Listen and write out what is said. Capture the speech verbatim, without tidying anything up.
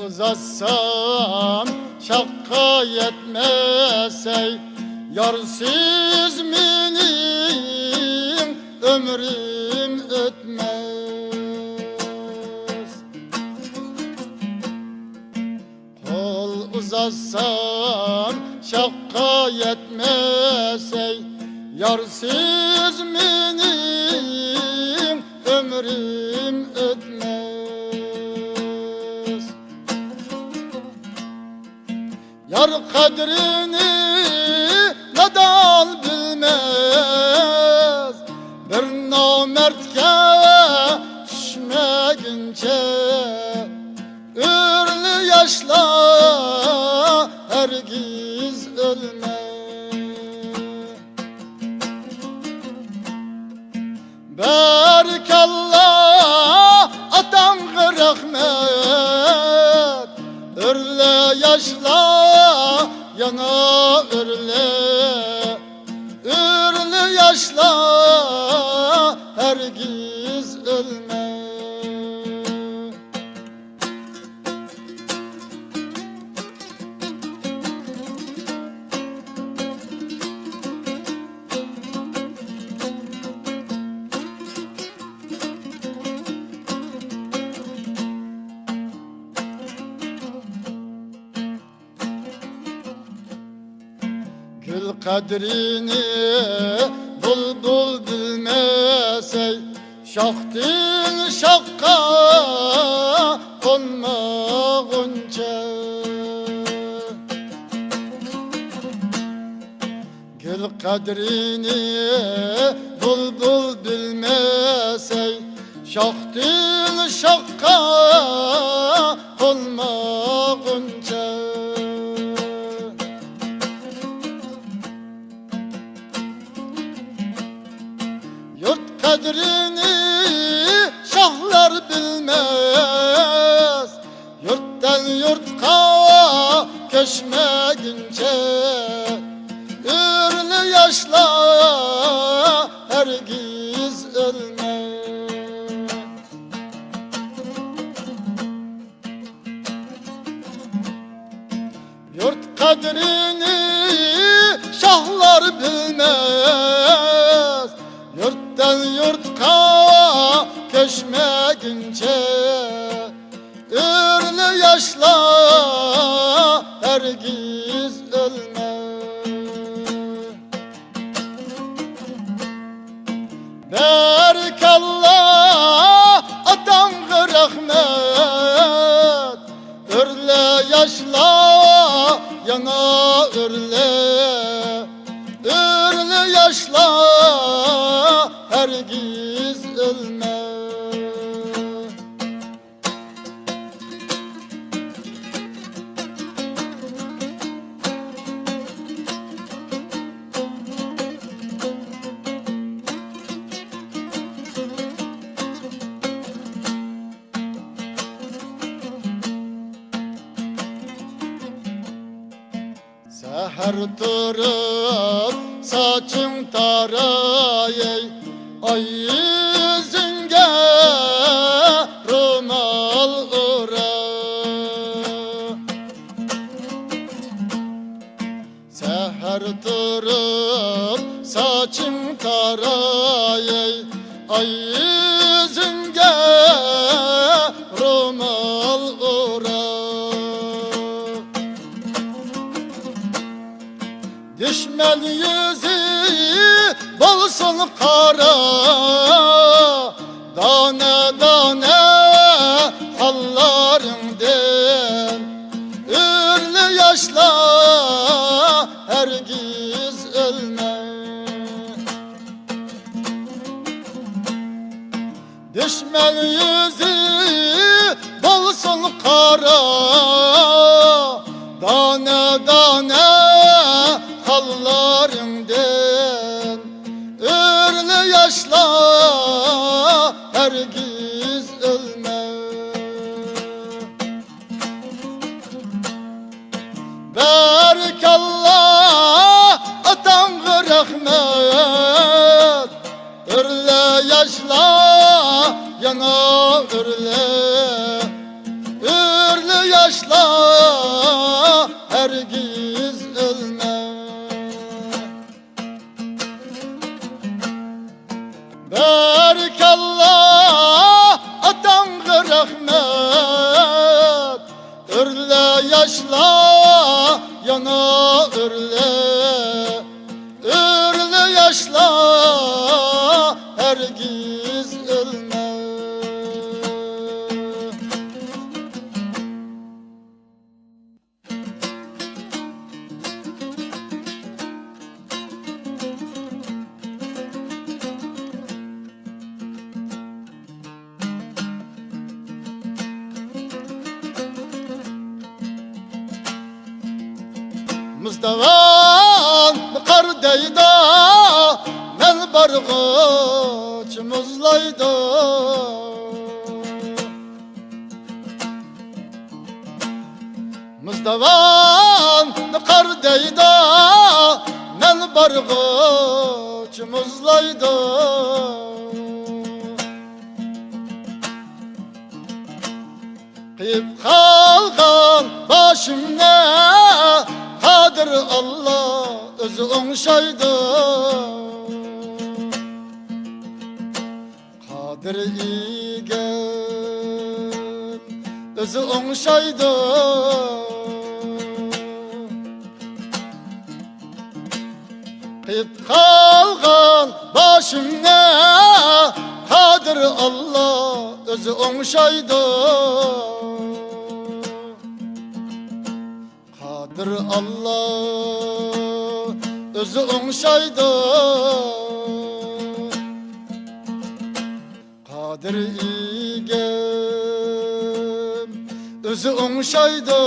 ئۇزاتسام شاخقا يەتمەسەي، يارسىز مېنىڭ ئۆمرۈم ئۆتمەس. قول ئۇزاتسام شاخقا يەتمەسەي، يارسىز مېنىڭ ئۆمرۈم ئۆتمەس. يار قەدرىنى نادان بىلمەس، بىر نامەردكە چۈشمىگىنچە. ئۆرلە ياشلار ھەرگىز ئۆلمەي. بارىكاللا، ئاتاڭغا رەھمەت. ئۆرلە ياشلار، يەنە ئۆرلە. ئۆرلە ياشلار ھەرگىز ئۆلمەي. گۈل قەدرىنى بۇلبۇل بىلمەسەي، شاختىن شاخقا قونمىغۇنچە. گۈل قەدرىنى بۇلبۇل بىلمەسەي، شاختىن شاخقا قونمىغۇنچە. يۇرت قەدرىنى شاھلار بىلمەس، يۇرتتىن يۇرتقا كۆچمىگىنچە. ئۆرلە ياشلار ھەرگىز ئۆلمەي. يۇرت قەدرىنى شاھلار بىلمەس، يۇرتتىن يۇرتقا كۆچمىگىنچە. ئۆرلە ياشلار ھەرگىز ئۆلمەي. بارىكاللا، ئاتاڭغا رەھمەت. ئۆرلە ياشلار، يەنە ئۆرلە. ئۆرلە ياشلار ھەرگىز ئۆلمەي. سەھەر تۇرۇپ ساچىڭ تاراياي، ئاي يۈزۈڭگە رومال ئورا. سەھەر تۇرۇپ ساچىڭ تاراياي، ئاي يۈزۈڭگە رومال ئورا. دۈشمەن يۈزى بولسۇن قارا، دانە دانە قانلىرىڭدىن. ئۆرلە ياشلار ھەرگىز ئۆلمەي. دۈشمەن يۈزى بولسۇن قارا، دانە دانە قانلىرىڭدىن. ئۆرلە ياشلار ھەرگىز ئۆلمەي. بارىكاللا، ئاتاڭغا رەھمەت. ئۆرلە ياشلار، يەنە ئۆرلە. ئۆرلە ياش ياشلار ھەرگىز ئۆلمەي. بارىكاللا، ئاتاڭغا رەھمەت. ئۆرلە ياشلار، يەنە ئۆرلە. ئۆرلە ياشلار، ھەرگىز ئۆلمەي. مۇزداۋان قار دەيدۇ، مەن بارغۇچە مۇزلايدۇ. مۇزداۋان قار دەيدۇ، مەن بارغۇچە مۇزلايدۇ. قېيىپ قالغان باشىمنى قادىر ئاللا ئۆزى ئوڭشايدۇ. قادىر ئىگەم ئۆزى ئوڭشايدۇ. قېيىپ قالغان باشىمنى قادىر ئاللا ئۆزى ئوڭشايدۇ. قادىر ئاللا ئۆزى ئوڭشايدۇ. قادىر ئىگەم ئۆزى ئوڭشايدۇ.